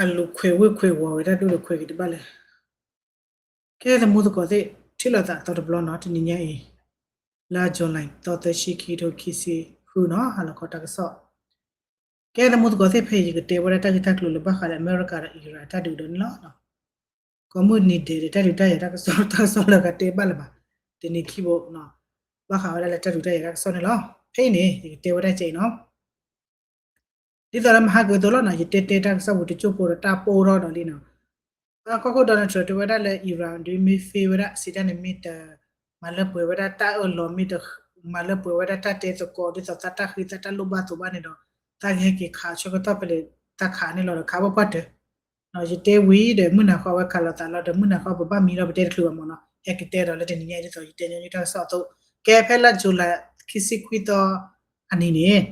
အလူၤခွဲးဝ့ၢ်ခွဲးဝီၤဝဲဒၣ်ဒိၣ်ဒီးခွဲးက့ၤတဘၣ်လၢ ကဲသမူသကိးသ့ၣ် ထံၣ်လိာ်သးအသီတဘျီနီၤ တနံၤညါအံၤ လါ July သီသၢဆံ ခံကထိခံဆံဃုနီၤ ဟါလီၤခီတၢ်ကစီၣ် ကဲသမူသကိးသ့ၣ် ဖဲအံၤယကတဲဝဲဒၣ်တၢ်ဂ့ၢ်တၢ်ကျိၤလၢဘၣ်ဃးလၢအမဲရကၤဒီးအံရၣ်အတၢ်ဒုးကဒီးန့ၣ်လီၤ. ကိးမုၢ်နံၤဒဲးဒီးတၢ်ဒုးတၢ်ယၤတၢ်ကစီၣ် တၢ်ကစီၣ်လၢကတဲဘၣ်လၢၤဘၣ် တနံၤခံဘိ ဘၣ်ဃးဝဲဒၣ်လၢတၢ်ဒုးတၢ်ယၤတၢ်ကစီၣ်န့ၣ်လီၤ. ဖဲအံၤန့ၣ် ယကတဲဝဲဒၣ်ကဲအံၤနီၤ ဒ်သိးလၢမဟါကသိးလီၤနီၤ ယတဲတဲတၢ်ကစီၣ်ပူၤတစိၢ်ဖိဒီးတၢ်ပိၢ်ထီၣ်ဒီးလံနီၤ ကီၢ်ခိၣ် Donald Trump တဲဝဲဒၣ်လၢ Iran ဒုးမ့ၢ် fail ဝဲဒၣ်စံးတၢ်န့ၣ် မ့ၢ်တမၤလၢပှဲၤဝဲဒၣ်တၢ်အၢၣ်လီၤ မ့ၢ်တမၤလၢပှဲၤဝဲဒၣ်တၢ်တဲသကိး ဒ်သိးသးတၢ်ဃ့သးတၢ်လိၣ်ဘၣ်သိးဘၣ်န့ၣ်ဒီး သးကဟဲက့ၤခးဆၢကတီၢ်ဖဲလဲၣ် သးခးန့ၣ်လီၤဒီးခးဘၣ်ပှၢ်တၢၢ် ယတဲဝံၤဒီးမုၢ်နၤဃီအဝဲခးလိာ်သးလီၤဒီးမုၢ်နၤဃီပဘၣ်မံလီၤ ပတဲတချုးဘၣ်မ့ၢ်နီၤ ဟဲက့ၤတဲဒီးလၢတနံၤညါအံၤဒ်သိးယတဲညီနုၢ်တၢ်ကစီၣ်အသိး ကဲဖဲလါ July ခံဆံခွံသီအနံၤန့ၣ် နီၢ်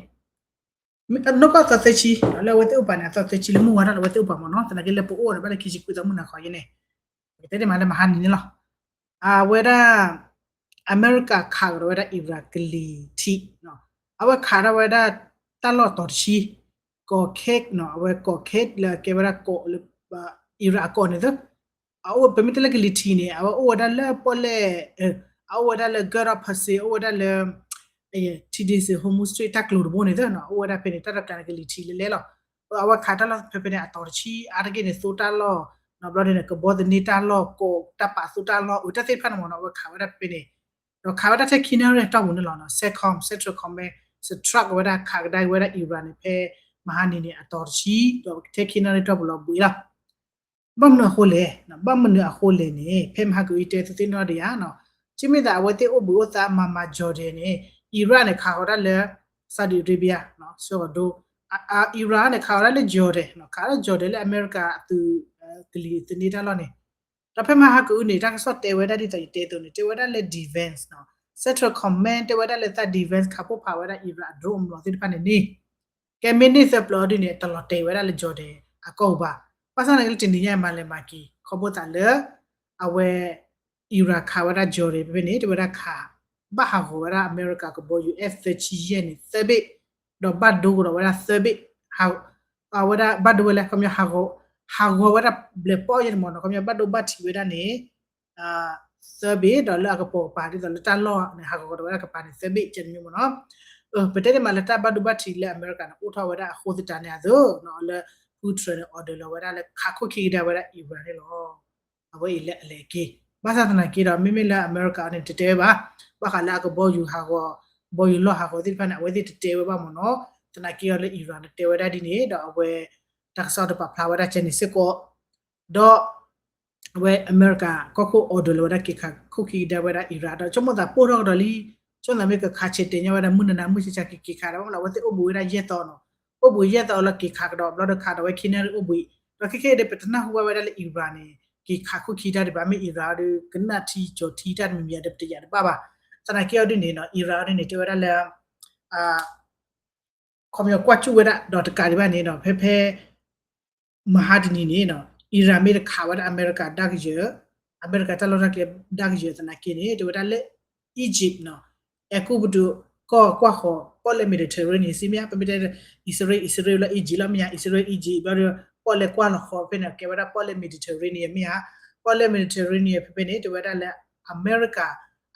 ကီၢ်သီသၢဆံ လၢအဝဲသ့ၣ်အိၣ်ပာ်န့ၣ် အသီသၢဆံလၢမုၢ်ဝါထီၣ်လၢအဝဲသ့ၣ်အိၣ်ပာ်မ့ၢ်နီၤ သနာ်က့လၢပအိၣ်ဒီးဘၣ်လၢခံဆံခွံသီမုၢ်နၤဃီယဲန့ၣ် ပကတဲန့ၣ်မးလၢမဟါနံၤန့ၣ်လီၤ အဝဲဒၣ် အမဲရကၤခးကဒီးဝဲဒၣ် Iran ကလံၤထံး အဝဲခးထီၣ်ဝဲဒၣ် တၢ်လီၢ်တီၤတဆံ ကီး Kursk နီၤ အဝဲကီး Kursk လၢအကဲဝဲဒၣ်ကီးလၢ Iran အကီးန့ၣ်သၢ အအိၣ် ပမ့ၢ်တဲလၢကလံၤထံးန့ၣ် အဝဲအိၣ်ဝဲဒၣ်လၢပီၣ်လဲၣ် အအိၣ်ဝဲဒၣ်လၢ Gulf of Persia အိၣ်ဝဲဒၣ်လၢ ထံဒ့စ့ Hormuz Strait တၢ်ကျိၤတဘိန့ၣ်သၢနီၤ အိၣ်ဝဲဒၣ်ဖဲန့ၣ် တၢ်တကျါန့ၣ် ကလံၤထံးလၢလဲလီၤ အဝဲခးတၢ်လီၢ်ဖဲဖဲန့ၣ် အတီၤတဆံ အါတက့ၢ်န့ၣ် သိတၢ်လီၢ် နီၤ ဘျီဒ်န့ၣ် ကဘီသန့တၢ်လီၢ် ကိးတၢ်ပာ်သိတၢ်လီၢ် အတၢ်သ့ၣ်တဖၣ်န့ၣ်မ့ၢ်နီၤ အဝဲခးဝဲဒၣ်ဖဲဖဲန့ၣ် ဒီးခးဝဲဒၣ်ထဲခံနၣ်ရံၣ်တီၢ်ပူၤန့ၣ်လီၤနီၤ CENTCOM Central Command စထြၢၣ်ဝဲဒၣ်ခးကဒါက့ၤဝဲဒၣ် Iran န့ၣ် ဖဲမဟါနံၤန့ၣ် အတီၤတဆံ ဒီးထဲခံနၣ်ရံၣ်တီၢ်ပူၤလီၤဘှံးလီၤ ဘၣ်မနုၤအဃိလဲၣ် ဘၣ်မနုၤအဃိလဲၣ်န့ၣ် ဖဲမဟါကအံၤတဲသုသ့ၣ်နီၣ်ဒံးဧါနီၤ ကမ့ၢ်သးအဝဲသ့ၣ်အိၣ်ဘှံးအိၣ်သါမၤမၤ Jordan န့ၣ် Iran န့ၣ် ခးဃီၤဒၣ်လၢ Saudi Arabia နီၤ ဆၢကီၤဒိ Iran န့ၣ် ခးဃီၤဒၣ်လၢ Jordan နီၤ ခးဒၣ် Jordan လၢအမဲရကၤအသုး ကလံၤသန့တၢ်လီၢ်န့ၣ် ဒီးဖဲမဟါကအုန့ၣ် တၢ်ကစီၣ်တဲဝဲဒၣ်ဒ်သိးယတဲအသိးန့ၣ် တဲဝဲဒၣ်လၢ defense နီၤ Central Command တဲဝဲဒၣ်လၢသး defense ခးဖှိၣ်ဖးဝဲဒၣ် Iran အ drone အမျိာ်သ့ၣ်တဖၣ်န့ၣ်န့ၣ် ကဲမ့ၢ်န့ၢ်သၢပျၢၤအီၤဒ်န့ၣ် တလီၤတဲာ်ဝဲဒၣ်လၢ Jordan အကီၢ်ပူၤဘၣ်. ဘၣ်ဆၣ်သနာ်က့လၢတနံၤညါအံၤမၤလဲၤမၤက့ၤ ခီဖျိသးလၢ အဝဲ Iran ခးဝဲဒၣ် Jordan ဖဲဖဲန့ၣ် တဲဝဲဒၣ်ခး ဘၣ်ဟးဂီၤဝဲဒၣ်အမဲရကၤကဘီယူၤ F သၢဆံယဲၢ်န့ၣ် သၢဘ့ၣ်, ဒီးဘၣ်ဒိကဒီးဝဲဒၣ်သၢဘ့ၣ်, အဝဲဒၣ်ဘၣ်ဒိဝဲလၢ ခီပညီ ဟးဂီၤဝဲဒၣ်ဘျဲၣ်ပီၣ်ယဲၢ်န့ၣ်မ့ၢ်နီၤ ခီပညီဘၣ်ဒိဘၣ်ထံးဝဲဒၣ်န့ၣ် သၢဘ့ၣ် ဒီးလၢအကပိာ်ကပၤဒ်သိးလၢတၢ်လီၢ်န့ၣ် ဟးဂီၤကဒီးဝဲဒၣ်ကပၤန့ၣ် သၢဘ့ၣ် ကဲန့ၣ်မ့ၢ်နီၤ. ပတဲန့ၣ်မးလၢတၢ်ဘၣ်ဒိဘၣ်ထံးလၢအမဲရကၤန့ၣ် အိၣ်ထီၣ်ဝဲဒၣ်အဃိသတးန့ၣ်အသိး လၢ Putin န့ၣ် order လီၤဝဲဒၣ်လၢခးခိၣ်ခံကဒါဝဲဒၣ် Iran န့ၣ်လီၤ. အဝဲအံၤလၢအလဲၤက့ၤ ဘၣ်ဆၣ်သနာ်က့ဒီး မ့မ့ၢ်လၢအမဲရကၤန့ၣ် တတဲဝဲဘၣ် ဘၣ်ဃးလၢအကဘီယူၤဟးဂီၤ ကဘီယူၤလီၢ်ဟးဂီၤသ့ၣ်တဖၣ်န့ၣ် အဝဲသ့ၣ်တတဲဝဲဘၣ်မ့ၢ်နီၤ. သနာ်က့အီၤလၢ Iran န့ၣ် တဲဝဲဒၣ်ဒ်န့ၣ် ဒီးအဝဲ တၢ်ကစီၣ်တပာ်ဖျါဝဲဒၣ်ကဲန့ၣ်စ့ၢ်ကီး ဒီး အဝဲအမဲရကၤကီၢ်ခိၣ် order လီၤဝဲဒၣ်က့ၤခးခိၣ်ခံကဒါဝဲဒၣ် Iran ဒီးဆိကမိၣ်သးပိၢ်ထီၣ်ကဒီးလံ, ဆိကမိၣ်သးမ့ၢ်ကခးဆဲးတဲာ်ညါဝဲဒၣ် မုၢ်နၤနၤမုၢ်ဆါဆါက့ၤက့ၤခးဒီး ဘၣ်မနုၤအဝဲသ့ၣ်အိၣ်ဘှံးဝဲဒၣ်ယဲၢ်သီနီၤ, အိၣ်ဘှံးယဲၢ်သီလၢက့ၤခးကဒီး ဘျီဒီးခးဒီးဝဲခံနၣ်ရံၣ်အိၣ်ဘှံး, ဒီးခဲခဲအံၤဒီး ပတနၢ်ဟူဘၣ်ဝဲဒၣ်လၢ Iran န့ၣ် က့ၤခးခိၣ်ခံတၢ်ဒံးဘၣ် မ့ၢ် Iran ဒီး ကနၣ်ထံကၠီၤထံတၢ်တမံၤမံၤဒီး ပတယာ်တဘၣ်ဘၣ်. သနာ်က့အီၤဒ်န့ၣ်နီၤ Iran အီၤဒ်န့ၣ် တဲဝဲဒၣ်လၢ ခီပညီကွၢ်စူၣ်ဝဲဒၣ် ဒီးတကးဒံးဘၣ်န့ၣ်ဒီး ဖဲဖဲ မဟါတနံၤန့ၣ်နီၤ Iran မ့ၢ်တခးဝဲဒၣ်အမဲရကၤဒါကယၢၤ, အမဲရကၤတၢ်လီၢ်တၢ်ကျဲဒါကယၢၤသနာ်က့န့ၣ် တဲဝဲဒၣ်လၢ Egypt နီၤ အဲၤကူပတူး ကီၢ်ကွၢ်ဃီၤ ပီၣ်လဲၣ် Mediterranean စ့ၢ်မ့ၢ်ဧါ, ပမ့ၢ်တဲ အံၣ်စရ့လး အံၣ်စရ့လးလၢ Egypt လီၤမ့ၢ်ဧါ, အံၣ်စရ့လး Egypt ဘျီဒီး ပီၣ်လဲၣ်ကွၢ်လီၤဃီၤဖဲန့ၣ် ကဲဝဲဒၣ်ပီၣ်လဲၣ် Mediterranean မ့ၢ်ဧါ, ပီၣ်လဲၣ် Mediterranean ဖဲဖဲန့ၣ် တဲဝဲဒၣ်လၢအမဲရကၤ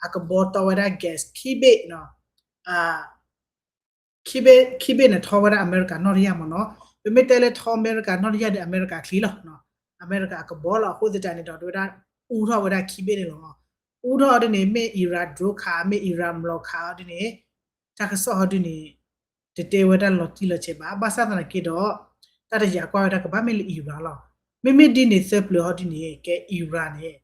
အကဘီတီဝဲဒၣ် gas ခံဘ့ၣ်နီၤ ခံဘ့ၣ် ခံဘ့ၣ်န့ၣ် ထီဝဲဒၣ်အမဲရကၤနီၣ်တယၢ်မ့ၢ်နီၤ, ပမ့ၢ်တဲလၢထီအမဲရကၤနီၣ်တယၢ်ဒီးအမဲရကၤချံလီၤ, အမဲရကၤအကဘီလီၤ အဃိသတးန့ၣ်ဒီး တဲဝဲဒၣ် အူထီၣ်ဝဲဒၣ်ခံဘ့ၣ်န့ၣ်လီၤ. အူထီၣ်အီၤဒ်န့ၣ် မ့ၢ် Iran drone ခး မ့ၢ် Iran မျိာ်ခးအီၤဒ်န့ၣ် တၢ်ကစီၣ်ဟီဒ်န့ၣ် တတဲဝဲဒၣ်လီၤတံၢ်လီၤဆဲးဘၣ်, ဘၣ်ဆၣ်သနာ်က့ဒီး တၢ်တယာ်ကွၢ်ဝဲဒၣ်ကဘၣ်မ့ၢ်လၢ Iran လီၤ. မ့မ့ၢ်ဒ်န့ၣ်သၢပျၢၤဟီဒ်န့ၣ် ကဲ Iran န့ၣ်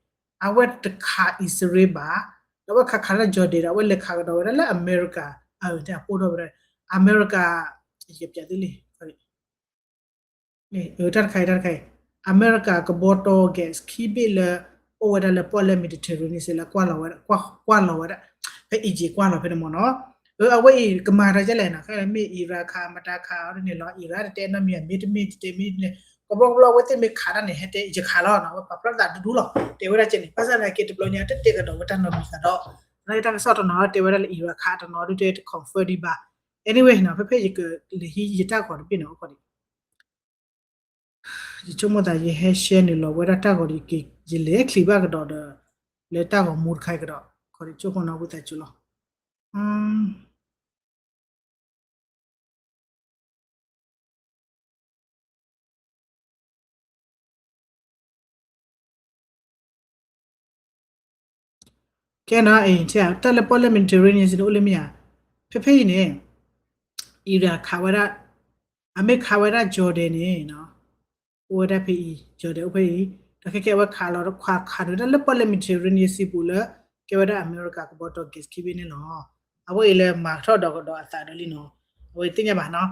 အဝဲတခးအံၣ်စရ့လးဘၣ်, ဒီးအဝဲခးခးလၢ Jordan ဒီး အဝဲလဲၤခးကဒီးဝဲဒၣ်လၢအမဲရကၤ အတၢ်ပိၢ်ထီၣ်ဝဲဒၣ် အမဲရကၤ ယပျးသ့လံ တၢ်တခါအံၤ တၢ်တခါအံၤ အမဲရကၤကဘီတီ gas ခံဘ့ၣ်လၢ အိၣ်ဝဲဒၣ်လၢပီၣ်လဲၣ် Mediterranean စ့ၢ်လၢ ကွၢ်လီၤဝဲဒၣ် ဖဲ Egypt ကွၢ်လီၤဖဲန့ၣ်မ့ၢ်နီၤ, အဝဲအံၤကမၤတၢ်ဒ်လဲၣ်နီၤ, ခဲမ့ၢ် Iran ခးမတၤခးအီၤဒ်န့ၣ်လီၤ, Iran တတဲနီတမံၤ မ့တမ့ၢ်တတဲမ့ၢ်န့ၣ် ကဘီကဘီအဝဲသ့ၣ်မ့ၢ်ခးတၢ်န့ၣ် ဟဲတဲ ယခးလီၤနီၤ, အဝဲပာ်ဖျါသးဒူဒူလီၤ, တဲဝဲဒၣ်ကဲန့ၣ်, ဘၣ်ဆၣ်သနာ်က့တဘျီညါ တတဲကဒီးဝဲတၢ်နီတမံၤသးဒီး သနာ်က့တၢ်ကစီၣ်တနီၤတဲဝဲဒၣ်လၢ Iran ခးတနီၤဒ်တဲတ confirm ဒံးဘၣ်, anyway နီၤ ဖဲဖဲယကလဲၤဟံးယတၢ်ဂီၤတဘ့ၣ်န့ၣ် အိၣ်ခိးဒံး ယဆိကမိၣ်သးယဟဲ share န့ၣ်လီၤဝဲဒၣ်တၢ်ဂီၤဒီး ယလဲၤချံးဘၣ်ကဒီးဒီး လၢတၢ်ဂီၤမူတခါကဒီး ခီဒဆိကမိၣ်နီၢ်ဝံသးစူၤလီၤ. ကဲနီၤ တၢ်လၢပီၣ်လဲၣ် Mediterranean စ့ၢ်န့ၣ် အိၣ်လၢမ့ၢ်ဧါ, ဖဲဖဲအံၤန့ၣ် Iran ခးဝဲဒၣ်, အမ့ၢ်ခးဝဲဒၣ် Jordan န့ၣ် အိၣ်ဝဲဒၣ်ဖဲအံၤ Jordan အိၣ်ဖဲအံၤ, ဒီးခဲကဲအဝဲခးလီၤ ခးခးဒုးတၢ်လၢပီၣ်လဲၣ် Mediterranean စ့ၢ်ပူၤလၢ ကဲဝဲဒၣ်အမဲရကၤကဘီတီၢ် gas ခံဘ့ၣ်န့ၣ်လီၤ. အဝဲအံၤလၢမၤထီၣ်ဒီးကဒီးအသးဒီးလံနီၤ, အဝဲသ့ၣ်ညါဘၣ်နီၤ.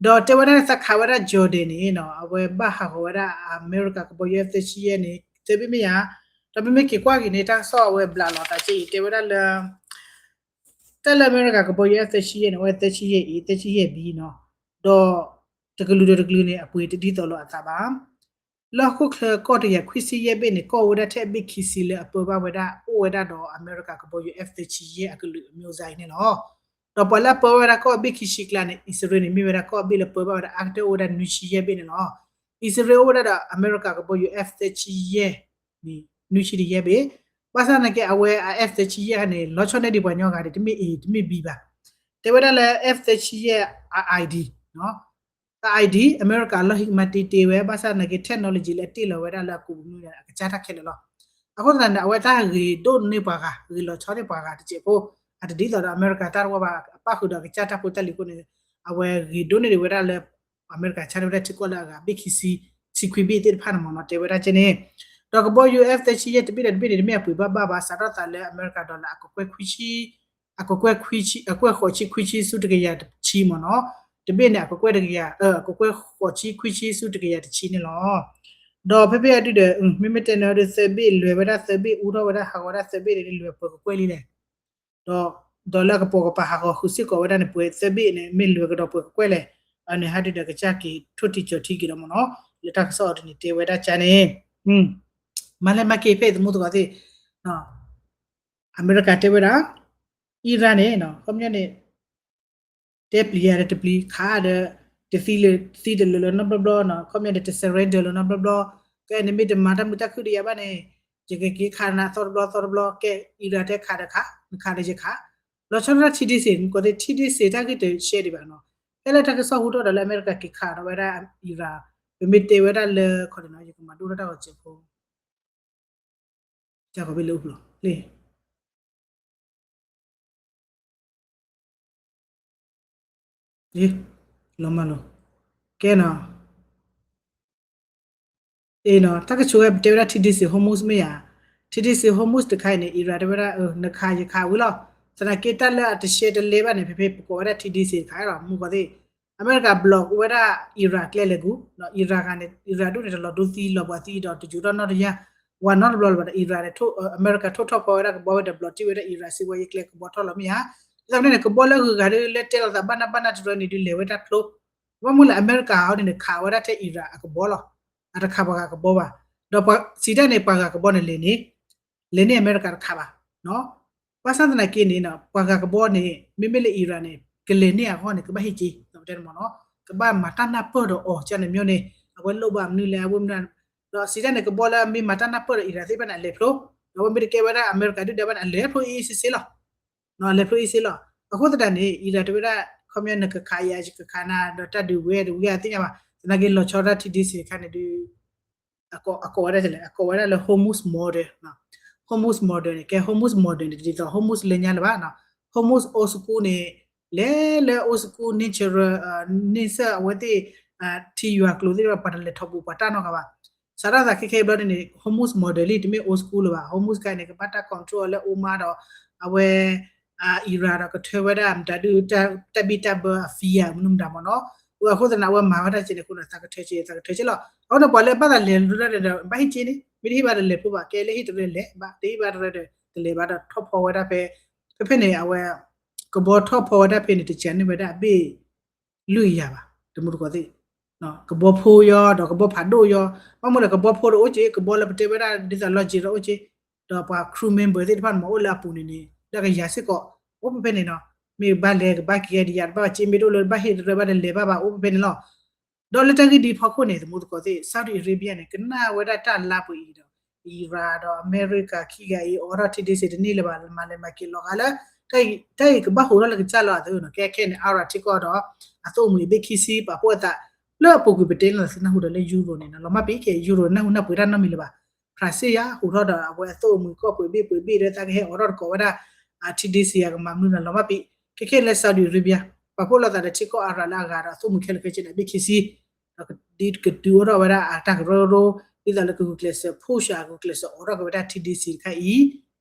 ဒီးတဲဝဲဒၣ်သးခးဝဲဒၣ် Jordan န့ၣ်နီၤ အဝဲဘၣ်ဟးဂီၤဝဲဒၣ်အမဲရကၤကဘီယူၤ F သၢဆံယဲၢ်န့ၣ် သၢဘ့ၣ်မ့ၢ်ဧါ, ဒီးမ့မ့ၢ်က့ၤကွၢ်က့ၤန့ၣ် တၢ်ကစီၣ်အဝဲဘျးလီၤသးကဲအံၤ တဲဝဲဒၣ်လၢ တၢ်လၢအမဲရကၤကဘီယူၤ F သၢဆံယဲၢ်န့ၣ် အဝဲသၢဆံယဲၢ် A သၢဆံယဲၢ် B နီၤ, ဒီးတကလုာ်ဒီးတကလုာ်န့ၣ် အပှ့ၤတဒ်သိးလိာ်အသးဘၣ်. လၢဟီၣ်ခိၣ်ချၢကီၢ်တကယၤခွံဆံယဲၢ်ဘ့ၣ်န့ၣ် ကီၢ်အိၣ်ဝဲဒၣ်ထဲအဘ့ၣ်ခံဆံလၢအပၢဘၣ်ဝဲဒၣ် အိၣ်ဝဲဒၣ်ဒီးအမဲရကၤကဘီယူၤ F သၢဆံယဲၢ် အကလုာ်အမျိုးအစားအံၤန့ၣ်လီၤ. ဒီးပှၤလၢအပၢဝဲဒၣ်ကီၢ်အဘ့ၣ်ခံဆံကျါန့ၣ် အံၣ်စရ့လးန့ၣ် မ့ၢ်ဝဲဒၣ်ကီၢ်အဘ့ၣ်လၢပၢဘၣ်ဝဲဒၣ်အါကတၢၢ် အိၣ်ဝဲဒၣ်နွံဆံယဲၢ်ဘ့ၣ်န့ၣ်လီၤ. အံၣ်စရ့လးအိၣ်ဝဲဒၣ်ဒီးအမဲရကၤကဘီယူၤ F သၢဆံယဲၢ်န့ၣ် နွံဆံတယဲၢ်ဘ့ၣ်. ဘၣ်ဆၣ်သနာ်က့ အဝဲအ F သၢဆံယဲၢ်န့ၣ် လီၤဆီန့ၢ်ဒံးပှၤကညီဂၤဒံး တမ့ၢ် A တမ့ၢ် B ဘၣ်. တဲဝဲဒၣ်လၢ F သၢဆံယဲၢ် အ ID နီၤ, အ ID အမဲရကၤလီၢ်ဟံၣ်ကမၤတ့တ့ဝဲ ဘၣ်ဆၣ်သနာ်က့ technology လၢအတ့လီၤဝဲဒၣ်လၢအကူးပူၤန့ၣ် အကစၢ်တၢ်ခဲလၢာ်လီၤ. အဃိသတးန့ၣ် အဝဲတၢ်ဂ့ၤဒိၣ်န့ၢ်ပှၤဂၤ ဂ့ၤလီၤဆီန့ၢ်ပှၤဂၤတစဲးဖိ, အတဒ်သိးဒီးအမဲရကၤတၢ်တဝီဘၣ် အပၣ်ဃုာ်ဒီးအကစၢ်တၢ်ဖိတၢ်လံၤအဃိန့ၣ် အဝဲဂ့ၤဒိၣ်န့ၢ်ဒံးဝဲဒၣ်လၢ အမဲရကၤဆါန့ၢ်ဝဲဒၣ်ထံကီၢ်လၢအဂၤ ဘ့ၣ်ခံဆံ ဆံခွံဘ့ၣ်သ့ၣ်တဖၣ်န့ၣ်မ့ၢ်နီၤ တဲဝဲဒၣ်ကဲန့ၣ်, ဒီးကဘီယူၤ F သၢဆံယဲၢ် တဘ့ၣ်ဒီးတဘ့ၣ်န့ၣ် တမ့ၢ်အပှ့ၤဘၣ်ဘၣ်ဘၣ် စးထီၣ်သးလၢအမဲရကၤ dollar အကကွဲၢ်ခွံဆံ အကကွဲၢ်ခွံဆံ အကကွဲၢ်ဃိးဆံခွံဆံဆူတကယၤတဆံမ့ၢ်နီၤ, တဘ့ၣ်န့ၣ် အကကွဲၢ်တကယၤ အကကွဲၢ်ဃိးဆံခွံဆံဆူ တကယၤတဆံန့ၣ်လီၤ. ဒီးဖဲဖဲအဒုဒီး မ့မ့ၢ်တဲန့ၣ်ဒီး သၢဘ့ၣ်လွဲၤဝဲဒၣ် သၢဘ့ၣ်အူထီၣ်ဝဲဒၣ် ဟးဂီၤဝဲဒၣ် သၢဘ့ၣ်န့ၣ် လွဲၤပှဲၤကကွဲၢ်လံလဲၣ်. ဒီး dollar ကပိာ်ကပၤဟးဂီၤဃုာ်စ့ၢ်ကီးဝဲဒၣ်န့ၣ် ပှဲၤသၢဘ့ၣ်န့ၣ် မ့ၢ်လွဲၤကဒီးပှဲၤကကွဲၢ်လဲၣ်. အန့ၣ်ဟဲဒုဒီးကစၢ်က့ၤထိၣ်တံၢ်ကၠီၤထံက့ၤဒီးမ့ၢ်နီၤ, လၢတၢ်ကစီၣ်အီၤတန့ၣ်တဲဝဲဒၣ်ကဲန့ၣ် မၤလဲၤမၤက့ၤဖဲသမူသကိးသ့ၣ် အမဲရကၤတဲဝဲဒၣ် Iran န့ၣ် ခီပညီန့ၣ် တဲပျံၤယၤဒီးတပျံၤ ခးဒီး တသံလၢသံတလၢာ်လၢနီတဘျီဘျီနီၤ, ခီပညီန့ၣ် တ surrender လၢနီတဘျီဘျီ, ကဲနမ့ၢ်တမၤတၢ်မုာ်တၢ်ခုၣ်ဒီးယၤဘၣ်န့ၣ် ယကက့ၤခးနၤသီတဘျီသီတဘျီ, ကဲ Iran တဲခးဒီးခး, နခးဒီးယခး, လီၤဆီဒၣ်တၢ်ထံဒ့စ့ၢ် မ့ၢ်ကီးသ့ၣ်ထံဒ့စ့ၢ်တၢ်ဂ့ၢ်တရှဲဒံးဘၣ်နီၤ, ဖဲလၢတၢ်ကစီၣ်ဟူထီၣ်ဒီးလၢအမဲရကၤက့ၤခးဒီးဝဲဒၣ် Iran, ပမ့ၢ်တဲဝဲဒၣ်လၢခီန့ၣ်နီၤ ယကမၤဒိၣ်ထီၣ်တၢ်ဂီၤစဲးဖိ ကၢ်ကီးဘ့ၣ်လၢအိၣ်ဖျိးလံ လီၤမၢ်လီၤ, ကဲနီၤ, အ့နီၤ တၢ်ကဆိဝဲပတဲဝဲဒၣ်ထံဒ့စ့ၢ် Hormuz မ့ၢ်ဧါ, ထံဒ့စ့ၢ် Hormuz တခါအံၤန့ၣ် Iran တဲဝဲဒၣ် နခးယခးဝံၤလီၤ, သနာ်က့တၢ်လၢအတရှဲတလဲဘၣ်န့ၣ် ဖဲဖဲပကိးဝဲဒၣ် ထံဒ့စ့ၢ် တခါလီၤ မုၢ်ကီးသ့ၣ်, အမဲရကၤ block ဝဲဒၣ် Iran ကျဲလဲၤကူ, Iran ဂၤန့ၣ် Iran ဒိၣ်န့ၣ် တလီၤဒိသံလီၤပှၤသံဒီးတယူၤထီၣ်နီတယါ, ဝၤနီတဘျီလၢၤဘၣ်ဒီး Iran န့ၣ် အမဲရကၤ ထိၣ်ထီၣ်ဖီဝဲဒၣ်ကဘီဝဲဒီး block တ့ၢ်ဝဲဒၣ် Iran စံးဝဲယကျဲကဘီထီၣ်လီၤမ့ၢ်ဧါ, ဒ်သိးန့ၣ် ကဘီလၢဂုၤဂၤဒ်လၢတဲလီၤသးဘၣ်နၢ်ဘၣ်နၢ်တရၢန့ၣ်ဒုးလဲၤဝဲတၢ်ဖျိ, ဘၣ်မနုၤလၢအမဲရကၤအီၤန့ၣ် ခးဝဲဒၣ်ထဲ Iran အကဘီလီၤ, အတခးပှၤဂၤကဘီဘၣ်, ဒီးပှၤစံးတၢ်န့ၣ် ပှၤဂၤကဘီန့ၣ်လဲၤန့ၣ်, လဲၤန့ၢ်အမဲရကၤတခးဘၣ် ဘၣ်ဆၣ်သနာ်က့န့ၣ် ပှၤဂၤကဘီန့ၣ် မ့မ့ၢ်လၢ Iran န့ၣ် ကလဲၤန့ၢ်အဂီၢ်န့ၣ် ကဘၣ်ဟ့ၣ်က့ၤ ဒီးပတဲန့ၣ်မ့ၢ်နီၤ, ကဘၣ်မၤတၢ်နၢ်ပၢၢ်ဒီးအီၤကန့ၣ်မ့ၢ်န့ၣ် အဝဲလိၣ်ဘၣ်မနုၤလဲၣ် အဝဲမနုၤ, ဒီးစံးတၢ်န့ၣ် ကဘီလၢမ့ၢ်မၤတၢ်နၢ်ပၢၢ်ဒီး Iran သ့ၣ်တဖၣ်န့ၣ် အလဲၤဖျိ, ဒီးအဝဲမ့ၢ်တကဲဝဲဒၣ်အမဲရကၤဒုၣ်ဒါဘၣ်န့ၣ် အလဲၤဖျိအ့ၣ်အ့ၣ်စ့စ့လီၤ လဲၤဖျိအ့ၣ်စ့လီၤ, အဃိသတးန့ၣ် Iran တဲဝဲဒၣ် ခီပညီနကခးယၤ ယကခးနၤ ဒီးတၢ်ဒုးဝဲတဝံၤအသ့ၣ်ညါဘၣ်, သနာ်က့လီၤဆီဒၣ်ထံဒ့စ့ၢ်တခါန့ၣ်ဒုး အကိးဝဲဒၣ်လဲၣ် အကိးဝဲဒၣ်လၢ Hormuz model, Hormuz model န့ၣ် ကဲ Hormuz model န့ၣ် တဒ်သိး Hormuz လၢညါလၢၤဘၣ်, Hormuz old school န့ၣ် လဲၤလၢ old school nature န့ဆၢၣ်အဝဲသ့ၣ် ထံယွၤကျိၤသ့ၣ်တဖၣ် ပှၤတလဲၤထီၣ်ပူၤပှၤတၢ်နီတဂၤဘၣ်, စးထီၣ်သးခဲခဲအံၤဘျီန့ၣ် Hormuz model လံ တမ့ၢ် old school လၢၤဘၣ်, Hormuz ခါအံၤန့ၣ် ကဘၣ်တၢ် control လၢ Oman ဒီး အဝဲ Iran ဒီးကထၢဝဲဒၣ်မတၤဒုး တၢ်ဘံၣ်တၢ်ဘၢအ fee မနုၤမတၤမ့ၢ်နီၤ, အဃိသတးန့ၣ် အဝဲမၤဝဲဒၣ်က့န့ၣ်အဃိန့ၣ် သးကထၢက့ သးကထၢက့လီၤ, အဃိန့ၣ် ပှၤလၢဘၣ်သးလဲၤဒုးတၢ်ဒီး ဘၣ်ဟ့ၣ်က့န့ၣ် မ့ၢ်တဟ့ၣ်ဘၣ်တလဲၤဖျိဘၣ် ကဲလၢဟ့ၣ်တရၢလဲၤဘၣ် တဟ့ၣ်ဘၣ်တရၢဒီးတလဲၤဘၣ်ဒီးထီၣ်ဖီဝဲဒၣ်ဖဲ ဖဲဖဲန့ၣ် အဝဲ ကဘီထီၣ်ဖီဝဲဒၣ်ဖဲန့ၣ် တစှၤန့ၢ်ဝဲဒၣ်အဘ့ၣ် လွံၢ်ကယၤဘၣ် တမူတကိးသ့ၣ်, ကဘီဖိယီၤ ဒီးကဘီဖးဒိၣ်ယီၤ, ဘၣ်မနုၤလဲၣ် ကဘီဖိတအိၣ်က့ ကဘီလၢပတဲဝဲဒၣ်ဒ်သိးလီၤက့ၤဒီးအိၣ်က့, ဒီးပှၤ crew member သ့ၣ်တဖၣ်န့ၣ်မ့ၢ်အိၣ်လၢအပူၤန့ၣ်န့ၣ် လၢကယၤစ့ၢ်ကီး အိၣ်ဖဲဖဲန့ၣ်နီၤ, မ့ၢ်ဘၣ်လဲၤကဘၣ်က့ၤဒီးယၤတဘၣ်ဘၣ် က့မ့ၢ်တအိၣ်လၢဘၣ်ဟ့ၣ်တရၢဘၣ်တလဲၤဘၣ်ဘၣ် အိၣ်ဖဲဖဲန့ၣ်လီၤ. ဒီးလၢတၢ်ဂ့ၢ်ဒ်အံၤအဖီခိၣ်န့ၣ် သမူသကိးသ့ၣ် Saudi Arabia န့ၣ် ကနၣ်ဝဲဒၣ်တၢ်လါပှဲၤအံၤဒီး Iran ဒီးအမဲရကၤခံဂၤအံၤ အိးထီၣ် T D C တန့ၢ်လၢၤဘၣ် မၤလဲၤမၤက့ၤလီၤဂာ်လၢ တၢ်အံၤကဘၣ်ဟူးထီၣ်လၢကစၢ်လီၤအသးနီၤ ကဲခဲန့ၣ် Iran ထံကီၢ်ဒီး အသိၣ်အမှံၤဘ့ၣ်ခံဆံ ပာ်ဖှိၣ်အသး လၢအပူၤကွံာ်ပတဲလီၤသးနၢ်ဟူဒီးလၢ Euro န့ၣ်နီၤ လီၤမၢ်ပံၤခဲ Euro နၢ်ဟူနၢ်ပှဲၤတၢ်နီတမံၤလၢၤဘၣ် ဖရၣ်စ့ၣ်ယါ ဟူးထီၣ်ဒီးအဝဲအသိၣ်အမှံၤကီၢ်ပှဲၤဘ့ၣ်ပှဲၤဘ့ၣ်ဒီးသးကဟဲအိးထီၣ်တကိးဝဲဒၣ် T D C ယါကမၤမနုၤနီၤ လီၤမၢ်ပံၤ ခဲခဲလၢ Saudi Arabia ပာ်ဖှိၣ်လိာ်သးဒီးထံကီၢ် Iran လၢအဂၤဒီးအသိၣ်မှံၤခဲလၢာ်ခဲဆ့န့ၣ် အဘ့ၣ်ခံဆံ ဒီးဒ်ကတုၤအိၣ်ထီၣ်ဝဲဒၣ်အတၢ်ကရၢကရိ ဒ်သိးလၢကဂုာ်ကျဲးစၢး push အဂုာ်ကျဲးစၢးအိးထီၣ်က့ၤဝဲဒၣ် T D C တခါအံၤ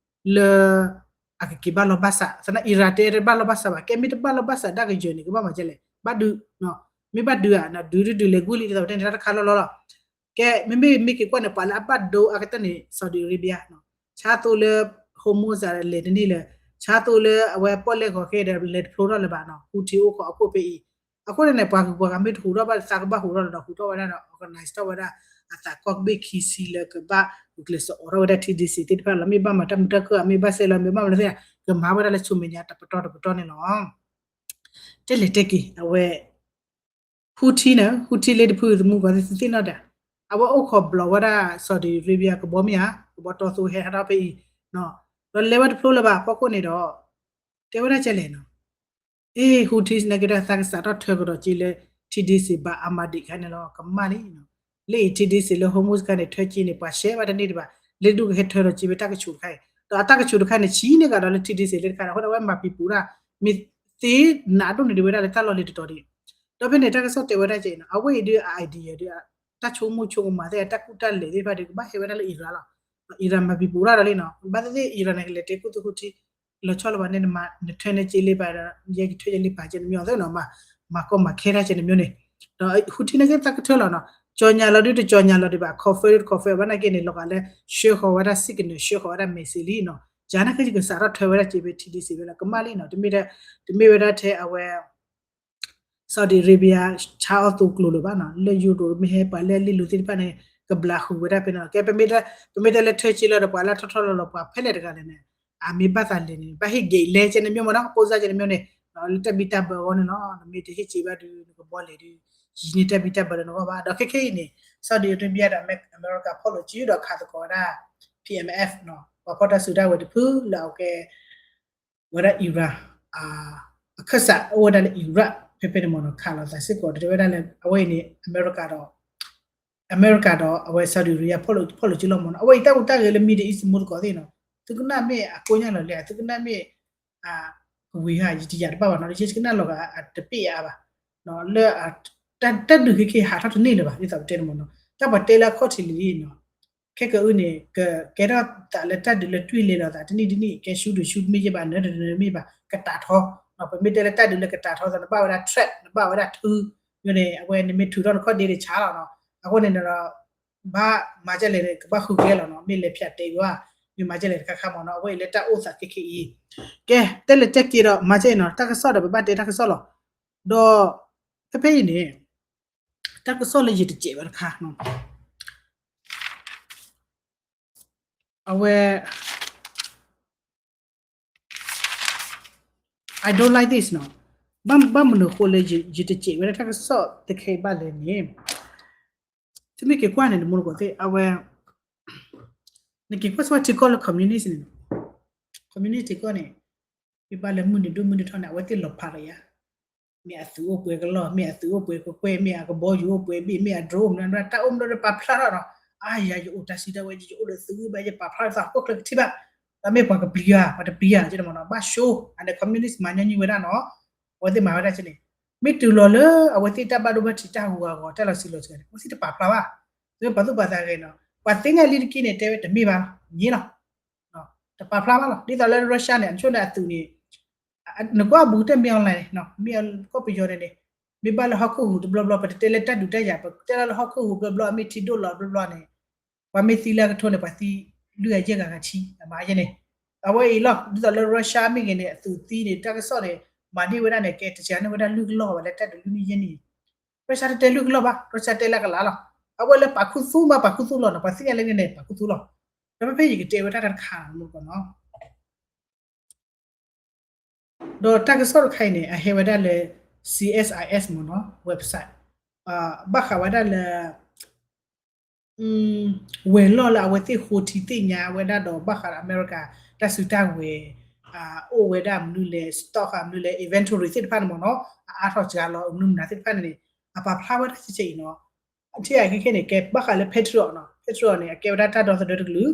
လၢ အကက့ၤဘၣ်လီၢ်ဘၣ်စး သနာ် Iran တဲတဘၣ်လီၢ်ဘၣ်စးဘၣ် ကဲမ့ၢ်တဘၣ်လီၢ်ဘၣ်စးဒၣ်ကယၢၤန့ၣ် ကဘၣ်မၤကဲလဲၣ် ဘၣ်ဒုး မ့ၢ်ဘၣ်ဒုးဧါ ဒုးဒုးဒုးလဲၤဂုာ်လံဒ်သိးပတဲန့ၣ် တၢ်တခါလီၢ်လီၢ်လီၤ ကဲ မ့မ့ၢ်မ့ၢ်က့ၤကွၢ်န့ၣ် ပှၤလၢအဘၣ်ဒိအါကတၢၢ်န့ၣ် Saudi Arabia ဆါသိလၢ Hormuz လဲၤတန့ၢ်လၢၤ ဆါသိလၢအဝဲပီၣ်လဲၣ်ဂီၤခဲဒီး လဲၤတဖျိထီၣ်လၢၤဘၣ်နီၤ Houthi အိၣ်ခိးအခိၣ်ဖဲအံၤ အဃိန့ၣ်န့ၣ် ပှၤဂုၤပှၤဂၤမ့ၢ်တဟူးထီၣ်ဘၣ်သးကဘၣ်ဟူးထီၣ်လီၤဒီး ဟူးထီၣ်ဝဲဒၣ်ဒီး organize ထီၣ်ဝဲဒၣ် အသးကီၢ်ကဘ့ၣ်ခံဆံလၢကဘၣ်ဂုာ်ကျဲးစၢးအိးထီၣ်ဝဲဒၣ် T D C သ့ၣ်တဖၣ်လီၤ မ့ၢ်ဘၣ်မၤတၢ်မုာ်တၢ်ခုၣ် မ့ၢ်ဘၣ်စဲးလီၤ မ့ၢ်ဘၣ်မၤလၢသ့ၣ် ကမၤဝဲဒၣ်လၢဆိမဲာ်ညါတပတီၢ်တပတီၢ်န့ၣ်လီၤ တဲလဲၤတဲက့ၤ အဝဲ Houthi န့ၣ် Houthi လၢတဖုသမူကီးသ့ၣ်သ့ၣ်နီၣ်တၢ် အဝဲအိၣ်ခိးဘျီးဝဲဒၣ် Saudi Arabia ကဘီမ့ၢ်ဧါ ကဘီတီသိဟဲဟးထီၣ်ဖဲအံၤ ဒီးလဲၤဝဲတဖျိလၢၤဘၣ် ဖီခိၣ်န့ၣ်ဒီး တဲဝဲဒၣ်ကဲလဲၣ်နီၤ အ့ Houthi နာ်က့ဒီးသးကစးထီၣ်ထၢကဒီးက့ၤလၢ T D C ဘၣ်အမၤဒံးခါန့ၣ်လီၤ ကမၣ်လံ လၢအံၤ T D C လၢ Hormuz ခါန့ၣ် ထၢက့ၤန့ၣ် ပှၤရှဲဘၣ်တန့ၢ်ဒံးဘၣ် လၢဒူၣ်ကဟဲထၢဒီးက့ၤဝဲတၢ်ကဆူးတခါအံၤ ဒီးအတၢ်ကဆူးတခါန့ၣ် ဆံးန့ၢ်ကဒီးလၢ T D C လၢတခါန့ၣ် အဃိန့ၣ်အဝဲမၤပံၤပူၤဒၣ် မ့ၢ်သ့နးဒိၣ်န့ၢ်ဒံးဝဲဒၣ်လၢတၢ်လီၢ်လံၤတတီၤဒံး ဒီးဖဲန့ၣ် တၢ်ကစီၣ်တဲဝဲဒၣ်ကဲအံၤနီၤ အဝဲအံၤဒုး idea ဒုး တၢ်ဆိကမိၣ်ဆိကမးသ့ၣ် တၢ်ကူၣ်တၢ်လဲၤသ့ၣ်တဖၣ်ဒုး ကဘၣ်ဟဲဝဲဒၣ်လၢ Iran လီၤ Iran မၤပံၤပူၤဒၣ်ဒီးလံနီၤ ဘၣ်သ့ၣ်သ့ၣ် Iran န့ၣ် ကလဲၤတဲကူၣ်သ့ Houthi လီၤဆီလီၤဘၣ်န့ၣ် နထၢန့ၢ်က့ၤလံဘၣ်ဒီး ယဲကထၢယလံဘၣ်ကဲန့ၣ်မ့ၢ်အီၤသ့နီၤ မၤကီမၤခဲတၢ်ကဲန့ၣ်မ့ၢ်န့ၣ် ဒီး Houthi န့ၣ်က့သးကထၢလီၤနီၤ ကၠီညါလီၤဒုးတကၠီညါလီၤဒံးဘၣ် confirm confirm ဘၣ်နာ်က့န့ၣ် လီၤဂာ်လၢ ဆှၢဃီၤဝဲဒၣ် signal ဆှၢဃီၤဝဲဒၣ် message လံနီၤ ယၤနာ်က့ကစးထီၣ်ထၢဝဲဒၣ်က့ၤဖဲ T D C ဝဲလီၤကမၣ်လံနီၤ တမ့ၢ်ဝဲဒၣ်ထဲအဝဲ Saudi Arabia ဆါအီၣ်သိကျိၤလၢၤဘၣ်နီၤ လၢ Euro မ့ၢ်ဟဲပှၤလၢအလံာ်လိၤသ့ၣ်တဖၣ်န့ၣ် ကဘျးဃုာ်ဝဲဒၣ်ဖဲန့ၣ်လီၤ ကဲ ပမ့ၢ်တဲလၢထၢက့ၤလီၤဒီးပှၤလၢထီၣ်ထီၣ်လီၤလီၤပှၤဖဲလဲၣ်တဂၤလဲၣ်န့ၣ် အမ့ၢ်ဘၣ်သးလဲၤန့ၣ် ဘၣ်ဟ့ၣ်ဂ့ၤလဲကဲန့ၣ်မ့ၢ်မ့ၢ်နီၤ ပိၢ်စၢ်ကဲန့ၣ်မ့ၢ်န့ၣ် လၢတၢ်ဘံၣ်တၢ်ဘၢအဂီၢ်န့ၣ်လီၤ နမ့ၢ်တဟ့ၣ်က့ၤဘၣ်ဒုး နကဘီလဲၤဒုး ယံၤန့ၢ်တၢ်ဘံၣ်တၢ်ဘၢလၢနဂီၢ်ဘၣ် ဒီးခဲခဲအံၤန့ၣ် Saudi Arabia ဒီး America ဖီၣ်လိာ်စုဒီးခးသကိးဝဲဒၣ် P M F ပှၤဖီၣ်တၢ်စုတၢ်ဝဲၤတဖုလၢအကဲ ဝဲဒၣ် Iran အခၢၣ်စးအိၣ်ဝဲဒၣ်လၢ Iraq ဖဲဖဲန့ၣ်မ့ၢ်နီၤ ခးလိာ်သးစ့ၢ်ကီး တဲဝဲဒၣ်လၢ အဝဲအံၤန့ၣ် အမဲရကၤဒီး အမဲရကၤဒီးအဝဲ Saudi Arabia ဖီၣ်လိာ်စုလီၤမ့ၢ်နီၤ အဝဲအံၤတၢ်ဟူးတၢ်ဂဲၤလၢ Middle East မူတကိးသ့ၣ်နီၤ သုကနၣ်မ့ၢ်အကိညါလီၤလဲၣ် သုကနၣ်မ့ၢ် ကဝံၤဟါ ယတယာ်တဘၣ်ဘၣ်နီၤ ယကနၣ်လီၤဂာ်အတပ့ၢ်အါဘၣ် လၢ တၢ်ဒုးခဲခဲဟးထီၣ်တန့ၢ်လၢၤဘၣ် ဒ်သိးပတဲန့ၣ်မ့ၢ်နီၤ တၢ်ပှၤတဲလၢအခီၣ်ထံးလံနီၤ ခဲကအုန့ၣ် ကကဲထီၣ်သးလၢတၢ်ဒုးလၢတွံၢ်လဲၤလိာ်သးတနံၣ်တနံၣ် ကဲဆူဒုးဆူမ့ၢ်ယဘၣ် နၢၤတနၢၤမ့ၢ်ဘၣ် ကတးထီ ပမ့ၢ်တဲလၢတၢ်ဒုးလၢကတးထီသး နဘၣ်ဝဲဒၣ် threat နဘၣ်ဝဲဒၣ်ထု န့ၣ် အဝဲန့ၣ်မ့ၢ်ထုးထီၣ်နခီၣ်ဒ့တဆါလီၤနီၤ အဃိန့ၣ်ဒီး ဘၣ်မၤကဲလဲၣ်န့ၣ် ကဘၣ်ဃုကျဲလီၤနီၤ မ့ၢ်လဲၤဖၠးတဲာ်ယွၤ မ့ၢ်မၤကဲလဲၣ်တခါခါမ့ၢ်နီၤ အဝဲအံၤလၢတၢ်အိၣ်သးခဲခဲအံၤ ကဲ တဲလဲၤတဲက့ၤဒီးမၤကဲနီၤ တၢ်ကစီၣ်ဒီးပဘၣ်တဲတၢ်ကစီၣ်လီၤ ဒီး ဖဲဖဲအံၤန့ၣ် တၢ်ကစီၣ်လၢယတစဲးဝဲတခါ အဝဲ I don't like this နီၤ ဘၣ်မနုၤအဃိလၢယတစဲးဝဲဒၣ်တၢ်ကစီၣ်တခါအံၤဘၣ်လဲၣ်န့ၣ် သုမ့ၢ်က့ၤကွၢ်န့ၣ် နမူတကိးသ့ၣ် အဝဲ နက့ၤကွၢ်စ့ၢ်ကီးထံကီၢ်လၢ communist န့ၣ် communist ထံကီၢ်န့ၣ် မ့ၢ်ဘၣ်လၢမုၢ်နံၤဒိၣ်မုၢ်နံၤထီန့ၣ် အဝဲသ့ၣ်လီၤဖးလီၤယၤ မ့ၢ်အသုးအိၣ်ပှဲၤကလီၢ် မ့ၢ်အသုးအိၣ်ပှဲၤကကွဲၢ် မ့ၢ်အကဘီယူၤအိၣ်ပှဲၤဘ့ၣ် မ့ၢ်အ drone မ့ၢ်တၢ်အိၣ်မူဒီးပာ်ဖျါထီၣ်နီၤ အါယၤ ယအိၣ်တၢ်စံးတၢ်ဝဲ ယအိၣ်ဒီးသုးဂံၢ်ဘါ ယပာ်ဖျါထီၣ်သးဟီၣ်ခိၣ်ချၢကထံၣ်ဘၣ် ဒီးမ့ၢ်ပှၤကပျံၤဧါ ပှၤတပျံၤဧါ ကဲန့ၣ်မ့ၢ်နီၤ ဘၣ် show အန့ၣ် communist မၤညီနုၢ်ဝဲဒၣ်နီၤ အဝဲသ့ၣ်မၤဝဲဒၣ်ကဲန့ၣ် မ့ၢ်တုၤလီၤလၢအဝဲသ့ၣ်တၢ်ဘၣ်ဒိဘၣ်ထံးတၢ်ဟူးဂီၤဂီၤတၢ်လီၤစံးလီၤစှၤန့ၣ် အဝဲသ့ၣ်တပာ်ဖျါဘၣ် သုပာ်သူၣ်ပာ်သးဂ့ၤနီၤ ပှၤသ့ၣ်ညါလံတက့ၢ်န့ၣ် တဲဝဲတမ့ၢ်ဘၣ် ငြင်းလီၤ တပာ်ဖျါဘၣ်လီၤ ဒ်သိးလၢ Russia န့ၣ် အဆိန့ၣ်အသုးန့ၣ် နကွၢ်ဘူးတၢ်မ့ၢ် online န့ၣ် မ့ၢ်ကီၢ်ပယီၤန့ၣ်န့ၣ် မ့ၢ်ဘၣ်လၢဟီၣ်ခိၣ်ဟူးတဘျီဘျီ ပတတဲလၢတၢ်ဒုးတၢ်ယၤ ပတဲလၢဟီၣ်ခိၣ်ဟူးဘျီဘျီ အမ့ၢ်ထံဒိၣ်လီၤဘျီဘျီန့ၣ် ပှၤမ့ၢ်သံလၢအကထိန့ၣ် ပှၤသံလွံၢ်ဂၤယဲၢ်ဂၤဂၤဆံ အမၤယဲန့ၣ် အဝဲအံၤလီၤ ဒ်သိးလၢ Russia မ့ၢ်ဂ့ၤန့ၣ် အသုးသံန့ၣ် တၢ်ကစီၣ်န့ၣ် မၤန့ၢ်ဝဲဒၣ်န့ၣ် ကဲတစှၤန့ၢ်ဝဲဒၣ်လွံၢ်ကလီၢ်ဘၣ်လၢတၢ်ဒုးလွံၢ်နံၣ်ယဲၢ်နံၣ် Russia တတဲလွံၢ်ကလီၢ်ဘၣ် Russia တဲလၢကလးလီၤ အဝဲလၢပာ်ခူသူၣ်မး ပာ်ခူသူၣ်လီၤနီၤ ပှၤသ့ၣ်ညါလၢန့ၣ် ပာ်ခူသူၣ်လီၤ ဒီးဖဲဖဲယကတဲဝဲဒၣ်တၢ်တခါမ့ၢ်ကီးနီၤ ဒီးတၢ်ကစီၣ်တခါအံၤန့ၣ် အဟဲဝဲဒၣ်လၢ C S I S မ့ၢ်နီၤ website ဘၣ်ဃးဝဲဒၣ်လၢ ဝဲၤလီၢ်လၢအဝဲသ့ၣ်ဃိထံသ့ၣ်ညါဝဲဒၣ်ဒီး ဘၣ်ဃးဒီးအမဲရကၤ တၢ်စုတၢ်ဝဲၤ အိၣ်ဝဲဒၣ်မနုၤလဲၣ် stock မနုၤလဲၣ် inventory သ့ၣ်တဖၣ်န့ၣ်မ့ၢ်နီၤ အအါထီၣ်စှၤလီၤ မနုၤမတၤသ့ၣ်တဖၣ်န့ၣ်န့ၣ် အပာ်ဖျါဝဲဒၣ်ကဲကဲအံၤနီၤ ထံၣ်အခဲခဲန့ၣ် ကဲဘၣ်ဃးလၢ Patriot နီၤ Patriot န့ၣ် အကဲဝဲဒၣ်တၢ်ဒီသဒၢတကလုာ်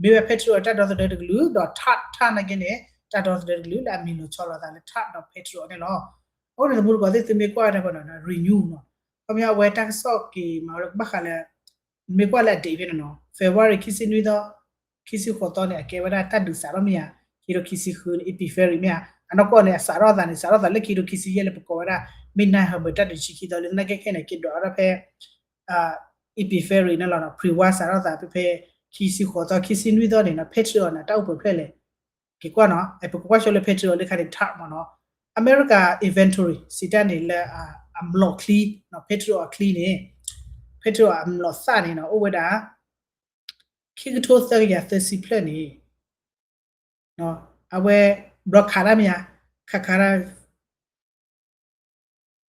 မ့ၢ်ဝဲ Patriot တၢ်ဒီသဒၢတကလုာ် ဒီး THAAD THAAD နာ်က့န့ၣ် တၢ်ဒီသဒၢတကလုာ် လၢအမံၤလီၤဆီလိာ်အသးလၢ THAAD ဒီး Patriot န့ၣ်လီၤ. အဃိန့ၣ် သမူတကိးသ့ၣ်သုမ့ၢ်ကွၢ်ဝဲဒၣ်ဖဲနီၤ renew နီၤ ခီပညီအဝဲတၢ်ကစီၣ်က့ၤမၤဝဲဘၣ်ဃးလၢ မ့ၢ်ကွၢ်လၢအဒ့ၣ်ဖဲန့ၣ်နီၤ February ခံဆံနွံသီ ခံဆံဃိးသီန့ၣ် အကဲဝဲဒၣ်တၢ်ဒုးစးထီၣ်မ့ၢ်ဧါ ခံကထိခံဆံဃုန့ၣ် Epic Fury မ့ၢ်ဧါ အနီၢ်ကီၢ်န့ၣ် အစးထီၣ်အသးန့ၣ် စးထီၣ်သးလၢခံကထိခံဆံယဲၢ်လၢပကိးဝဲဒၣ် Midnight Hammer တၢ်ဒုးဆံခံသီလၢသနာ်က့ခဲန့ၣ် က့ၤဒွးထီၣ်ဖဲ Epic Fury န့ၣ်လီၤ Pre-war စးထီၣ်သးဖဲဖဲ ခံဆံဃိးသီ ခံဆံနွံသီန့ၣ်နီၤ Patriot န့ၣ် တၢ်အိၣ်ပှဲၤဖျဲၣ်လဲၣ် က့ၤကွၢ်နီၤ ပကကွၢ်ဆိလၢ Patriot လၢခါန့ၣ် THAAD မ့ၢ်နီၤ အမဲရကၤ inventory စံးတၢ်န့ၣ်လၢ အမျိာ်ချံ Patriot အချံန့ၣ် Patriot အမျိာ်သၣ်န့ၣ်နီၤ အိၣ်ဝဲဒၣ် ခံကထိသၢကယၤသၢဆံဖျၢၣ်န့ၣ် အဝဲ ဘျီခးတၢ်မ့ၢ်ဧါ ခးခးတၢ်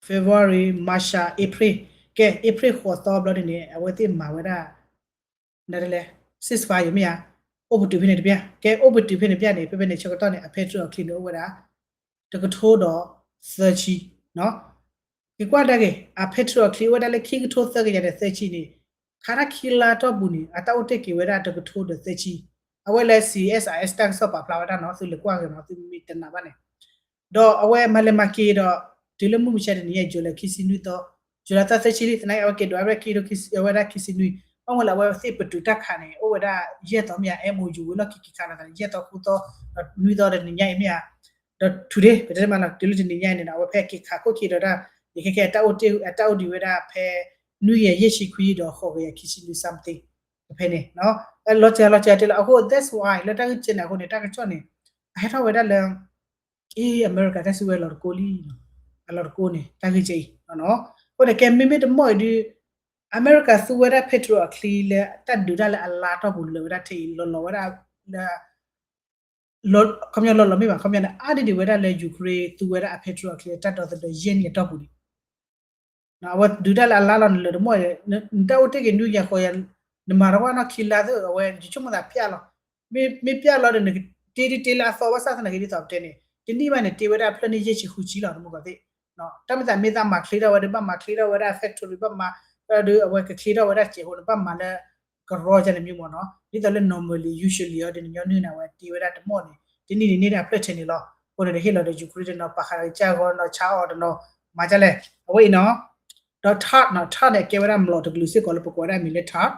February March April ကဲ April ဃိးသီဘျီန့ၣ်န့ၣ် အဝဲသ့ၣ်မၤဝဲဒၣ် နလဲ ceasefire မ့ၢ်ဧါ အိၣ်ပတုာ်ဖဲန့ၣ်တပျၢ် ကဲအိၣ်ပတုာ်ဖဲန့ၣ်တပျၢ်န့ၣ် ဖဲဖဲန့ၣ်ဆၢကတီၢ်န့ၣ် အ Patriot ချံန့ၣ်အိၣ်ဝဲဒၣ် တကထိဒီးသၢဆံ က့ၤကွၢ်ဒၣ်က့ၤ အ Patriot ချံအိၣ်ဝဲဒၣ်လၢခံကထိသၢကယၤဒီးသၢဆံန့ၣ် ခးတၢ်ခံလါတီၢ်ပူၤန့ၣ် အတၢ်အိၣ်တ့ၢ်က့ၤဝဲဒၣ်တကထိဒီးသၢဆံ အဝဲလၢ C S I S တၢ်ကစီၣ်ပာ်ဖျါဝဲဒၣ်နီၤ သုလဲၤကွၢ်က့ၤနီၤ သုမ့ၢ်တနာ်ဘၣ်န့ၣ် ဒီးအဝဲမၤလဲၤမၤက့ၤဒီး တုၤလၢမုၢ်မဆါတနံၤညါ July ခံဆံနွံသီ July သီသၢဆံလံ သနာ်က့အဝဲက့ၤဒွးဝဲဒၣ်ခံကထိခံဆံ အဝဲဒၣ်ခံဆံနွံ ဘၣ်မနုၤလၢအဝဲသ့ၣ်ပတုာ်တၢ်ခးန့ၣ် အိၣ်ဝဲဒၣ်ယဲၢ်သီမ့ၢ်ဧါ M O U ဝံၤလီၢ်ခံက့ၤခးလိာ်သးန့ၣ် ယဲၢ်သီဃုသီ ဒီးနွံသီဒီးတနံၤညါအံၤမ့ၢ်ဧါ ဒီး today ပတဲမးနီၤ တုၤလၢတနံၤညါအံၤန့ၣ်ဒီး အဝဲဖဲက့ၤခးခိၣ်ခံဒီးတၢ် ယခဲခဲအတၢ်အိၣ်တ့ၢ် အတၢ်အိၣ်ဒံးဝဲဒၣ်ဖဲ နွံကယၤယဲၢ်ဆံခွံဒီးဃိးကယၤခံဆံနွံ something တဖဲန့ၣ် လီၤစှၤလီၤစှၤတ့ၢ်လီၤ အဃိ that's why လၢတၢ်ဂ့ၢ်ကဲန့ၣ်အဃိန့ၣ် တၢ်ကစီၣ်န့ၣ် အဟဲထီၣ်ဝဲဒၣ်လၢ အံၤ အမဲရကၤတၢ်စုကဝဲၤလီၤတကိးလံ အလီၤတကိးန့ၣ် တၢ်ဂ့ၢ်ကဲအံၤ အဃိန့ၣ် ကဲမ့မ့ၢ်တမီၢ်အံၤဒုး အမဲရကၤသူဝဲဒၣ် Patriot အချံလၢ တၢ်ဒုးတၢ်လၢအလါတီၢ်ပူၤလၢာ်ဝဲဒၣ်ထဲအံၤ လီၤလီၤဝဲဒၣ်လၢ ခီပညီလီၤလီၤမ့ၢ်ဘၣ် ခီပညီန့ၣ် အါဒံးဒံးဝဲဒၣ်လၢ Ukraine သူဝဲဒၣ်အ Patriot အချံ တၢ်ဒီသဒၢယဲၢ်နံၣ်အတီၢ်ပူၤန့ၣ် အဝဲဒုးတၢ်လၢအလါလီၤ နလၢာ်တမီၢ် နတၢ်အိၣ်တ့ၢ်က့ၤနွံကယၤဃိးကယၤ နမၤတဝၢ်နီၢ်ခံလါသ့ၣ် အဝဲယဆိကမိၣ်သးပျၢ်လီၤ မ့ၢ်ပျၢ်လီၤဒီး နကတ့တ့တ့လၢအသီဘၣ်ဆၣ်သနာ်က့ဒ်သိးပတဲန့ၣ် တနံၣ်ဘၣ်န့ၣ် တ့ဝဲဒၣ်အဖျၢၣ်န့ၣ် ယဲၢ်ဆံဃုဆံလီၤ တမူကီၢ်သ့ၣ် တၢ်မ့ၢ်သးမ့ၢ်သးမၤချ့ထီၣ်ဝဲဒီး ဘၣ်မၤချ့ထီၣ်ဝဲဒၣ် factory ဘၣ်မၤ ဒီးအဝဲကချ့ထီၣ်ဝဲဒၣ်စဲးဖိန့ၣ် ဘၣ်မၤလၢကရီကန့ၣ်မ့ၢ်မ့ၢ်နီၤ ဒ်သိးလၢ normally usually အီၤဒ်န့ၣ် ညီနုၢ်န့ၣ် အဝဲတ့ဝဲဒၣ်တမီၢ်န့ၣ် တနံၣ်န့ၣ်န့ၢ်ဒၣ်အဖျၢၣ်ထဲန့ၣ်လီၤ အဃိန့ၣ်ဒီးဟ့ၣ်လီၤဒီး Ukraine တနီၤ ပာ်ဃာ်ဒီးကစၢ်ဂီၤတနီၤ ဆါအီၤတနီၤ မၤဒ်လဲၣ် အဝဲအံၤနီၤ ဒီး THAAD နီၤ THAAD န့ၣ် အကဲဝဲဒၣ်မျိာ်တကလုာ်စ့ၢ်ကီးလၢပကိးဝဲဒၣ်အမံၤလၢ THAAD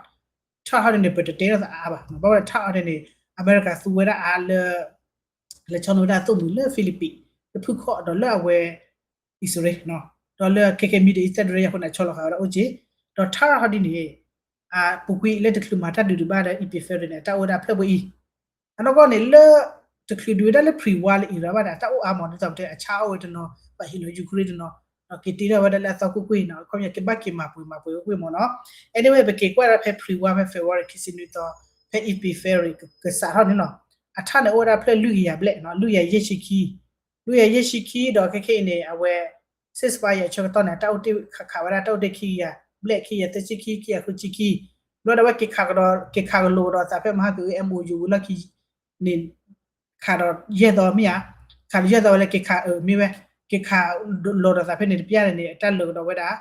THAAD ဟီဒ်န့ၣ် ပတတဲထီၣ်သးအါဘၣ် ဘၣ်ဝဲဒၣ် THAAD ဟီဒ်န့ၣ် အမဲရကၤသူဝဲဒၣ်အါလၢ လဲၤဆီန့ၢ်ဝဲဒၣ်သိၣ်မှံၤလၢ Philippines လၢဖုခီၣ်ဒီးလၢအဝဲ အံၣ်စရ့လး ဒီးလၢခဲကဲ Middle East တၢ်ဒုးတၢ်ယၤအဃိန့ၣ် အဆီလီၤဃာ်ဝဲဒၣ်အိၣ်က့ၤ ဒီး THAAD ဟီဒ်န့ၣ် ပူၤကွံာ်လၢတချုးမၤတၢ်ဒုးတဘၣ်လၢ Epic Fury န့ၣ် အတၢ်အိၣ်ဝဲဒၣ်ဖျၢၣ်ပှဲၤအံၤ အနီၢ်ကီၢ်န့ၣ်လၢ တချုးဒုးဝဲဒၣ်လၢ pre-war လၢ Iran ဘၣ်ဒီး အတၢ်အိၣ်အါမး ဒ်သိးပတဲ အဆါအီၣ်ဝဲတနီၤ ဘၣ်ဟ့ၣ်လီၤ Ukraine တနီၤ ဒီးက့ၤတ့ထီၣ်ဝဲဒၣ်လၢအသီကွ့ၢ်ကွ့ၢ်နီၤ ခီပညီကဘၣ်က့ၤမၤပှဲၤမၤပှဲၤကွ့ၢ်ကွ့ၢ်မ့ၢ်နီၤ anyway ပက့ၤကွၢ်ဒၣ်ဖဲ pre-war ဖဲ February ခံဆံနွံသီ ဖဲ Epic Fury ကစးထီၣ်န့ၣ်လီၤ အ THAAD န့ၣ် အိၣ်ဝဲဒၣ်ဖျၢၣ်လွံၢ်ကယၤဘျဲၣ်နီၤ လွံၢ်ကယၤယဲၢ်ဆံခံ လွံၢ်ကယၤယဲၢ်ဆံခံ ဒီးခဲခဲအံၤန့ၣ် အဝဲ ceasefire အဆၢကတီၢ်န့ၣ် အတၢ်အိၣ်တ့ၢ်ခးခးဝဲဒၣ် တၢ်အိၣ်တ့ၢ်ခံကယၤဘျဲၣ် ခံကယၤသၢဆံခံ ခံကယၤဃုဆံခံ ဘျီဒီးအဝဲက့ၤခးကဒီး က့ၤခးကလိာ်ကဒီးသးဖဲမဟါကအု MOU ဝံၤလီၢ်ခံန့ၣ် ခးဒီးယဲၢ်သီမ့ၢ်ဧါ ခးဒီးယဲၢ်သီဝဲလၢက့ၤခးအမ့ၢ်ဝဲ က့ၤခးလိာ်ဒီးသးဖဲန့ၣ်တပျၢ်န့ၣ်န့ၣ် အတၢ်လၢာ်ကဒီးဝဲဒၣ်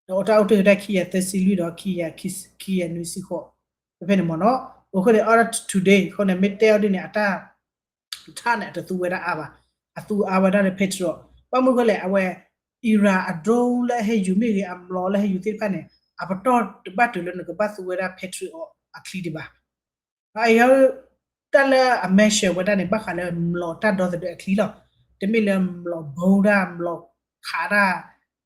ဒီးတၢ်အိၣ်တ့ၢ်ဝဲဒၣ်ခံကယၤသၢဆံလွံၢ်ဒီး ခံကယၤနွံဆံဃိး ဖဲဖဲန့ၣ်မ့ၢ်နီၤ အဃိန့ၣ် အီၤ today အဃိန့ၣ် မ့ၢ်တဲအီၤဒ်န့ၣ် အတၢ် THAAD န့ၣ် အတသူဝဲဒၣ်အါဘၣ် အသူအါဝဲဒၣ်လၢ Patriot ဘၣ်မနုၤအဃိလဲၣ် အဝဲ Iran အ drone လၢအဟဲယူၤမ့ၢ်ဂ့ၤ အမျိာ်လၢဟဲယူၤသ့ၣ်တဖၣ်န့ၣ် အပတီၢ်တဘၣ်တုၤလၢနကဘၣ်သူဝဲဒၣ် Patriot အချံဒံးဘၣ် အအံၤ တၢ်လၢအ mention ဝဲဒၣ်န့ၣ် ဘၣ်ဃးလၢမျိာ်တၢ်ဒီသဒၢအချံလီၤ. တမ့ၢ်လၢမျိာ် bomb တၢ် မျိာ်ခးတၢ်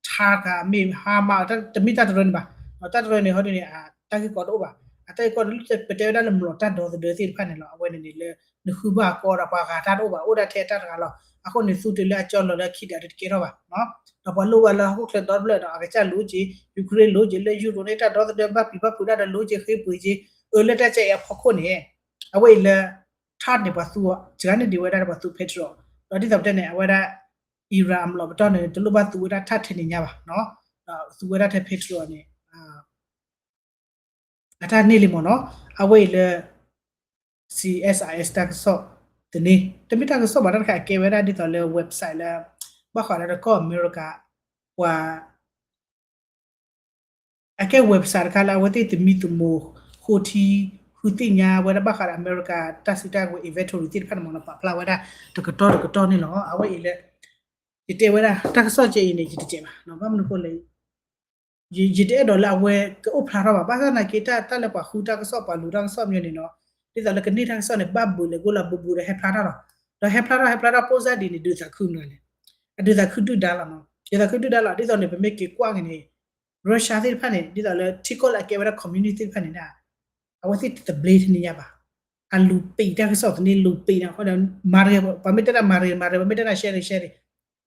tank မ့ၢ် HIMARS တမ့ၢ်တၢ်တရၢန့ၣ်ဘၣ်. တၢ်တရၢန့ၣ် ဟီဒ်န့ၣ် တၢ်ဂ့ၢ်ကီတအိၣ်ဘၣ်. အတၢ်ဂ့ၢ်ကီလၢပတဲဝဲဒၣ်လၢမျိာ်တၢ်ဒီသဒၢသ့ၣ်တဖၣ်န့ၣ်လီၤ. အဝဲန့ၣ်န့ၣ်လၢ နဃုဘၣ်ကီဒီးပှၤဂၤတၢ်တအိၣ်ဘၣ်. အိၣ်ဒၣ်ထဲအတၢ်တဂၤလီၤ. အဃိန့ၣ် သူတုၤလၢအကၠီလီၤလၢခံဒီးတကဲထီၣ်ဘၣ် ဒီးပှၤလိၣ်ဘၣ်လၢဟီၣ်ခိၣ်ချၢဒီတဖျၢၣ်ဒီး အကစၢ်လိၣ်က့ၤ Ukraine လိၣ်က့ၤ လၢ Europe န့ၣ် တၢ်ဒီသဒၢဘၣ်ပျံၤဘၣ်ဖုးတၢ်ဒီးလိၣ်က့ၤဃ့ပှ့ၤက့ၤ အၢလၢတၢ်ကဲအံၤအဖီခိၣ်န့ၣ် အဝဲအံၤလၢ THAAD န့ၣ် ပှၤသူ စှၤန့ၢ်ဒံးဝဲဒၣ်ပှၤသူ Patriot ဒီးဒ်သိးပတဲန့ၣ် အဝဲဒၣ် Iran အမျိာ်ပတီၢ်န့ၣ် တလိၣ်ဘၣ်သူဝဲဒၣ် THAAD ထဲန့ၣ်ညါဘၣ် သူဝဲဒၣ်ထဲ Patreon န့ၣ် အတၢ်န့ၢ်လံမ့ၢ်နီၤ, အဝဲအံၤလၢ C S I S တၢ်ကစီၣ်သန့, တမ့ၢ်တၢ်ကစီၣ်ဘၣ် တၢ်တခါအကဲဝဲဒၣ်ဒ်သိးလၢ website လၢ ဘၣ်ဃးဒီးတကီၢ်အမဲရကၤ ပှၤ အကဲ website တခါလၢအဝဲသ့ၣ်တမံၤတမီၤ ဃိထံ ဃုသ့ၣ်ညါဝဲဒၣ်ဘၣ်ဃးဒီးအမဲရကၤ တၢ်စုတၢ်ကဝဲၤ inventory သ့ၣ်တဖၣ်န့ၣ်မ့ၢ်နီၤ ပာ်ဖျါဝဲဒၣ်တကတီၢ်တကတီၢ်န့ၣ်လီၤ. အဝဲအံၤလၢ ယတဲဝဲဒၣ် တၢ်ကစီၣ်ကဲအံၤန့ၣ် ယတတဲဘၣ် ဘၣ်မနုၤအဃိလဲၣ် ယတအဲၣ်ဒိးလၢအဝဲကအိၣ်ဖျါထီၣ်ဘၣ်, ဘၣ်ဆၣ်သနာ်က့ တၢ်လၢပှၤဃုတၢ်ကစီၣ် ပှၤလူၤတၢ်ကစီၣ်မ့ၢ်န့ၣ်နီၤ, ဒ်သိးလၢကန့ၢ်တၢ်ကစီၣ်န့ၣ် ဘၣ်ဘုးလဲၤကိၢ်လီၤဘုးဘုးဒီးဟဲဖျါထီၣ်လီၤ, ဒီးဟဲဖျါထီၣ်ဟဲဖျါထီၣ် ပိၢ်စၢ်ဒ်န့ၣ် ဒုးသးခုမနုၤလဲၣ်, အဒုးသးခုဒုၣ်ဒါလီၤနီၤ, ဒုးသးခုဒုၣ်ဒါလီၤ. ဒ်သိးန့ၣ် ပမ့ၢ်က့ၤကွၢ်က့ၤန့ၣ် Russia သ့ၣ်တဖၣ်န့ၣ် ဒ်သိးလၢထံကီၢ်လၢအကဲဝဲဒၣ် communist သ့ၣ်တဖၣ်န့ၣ် အဝဲသ့ၣ်တဘျ့တနံၤညါဘၣ်, အလူၤပံာ်တၢ်ကစီၣ်သန့ လူၤပံာ်နီၤ, အဃိဒီး မၤတဂ့ၤ ပှၤမ့ၢ်တဲတၢ်မၤတဂ့ၤ မၤတဂ့ၤ ပှၤမ့ၢ်တဲတၢ် share န့ၣ် share န့ၣ်,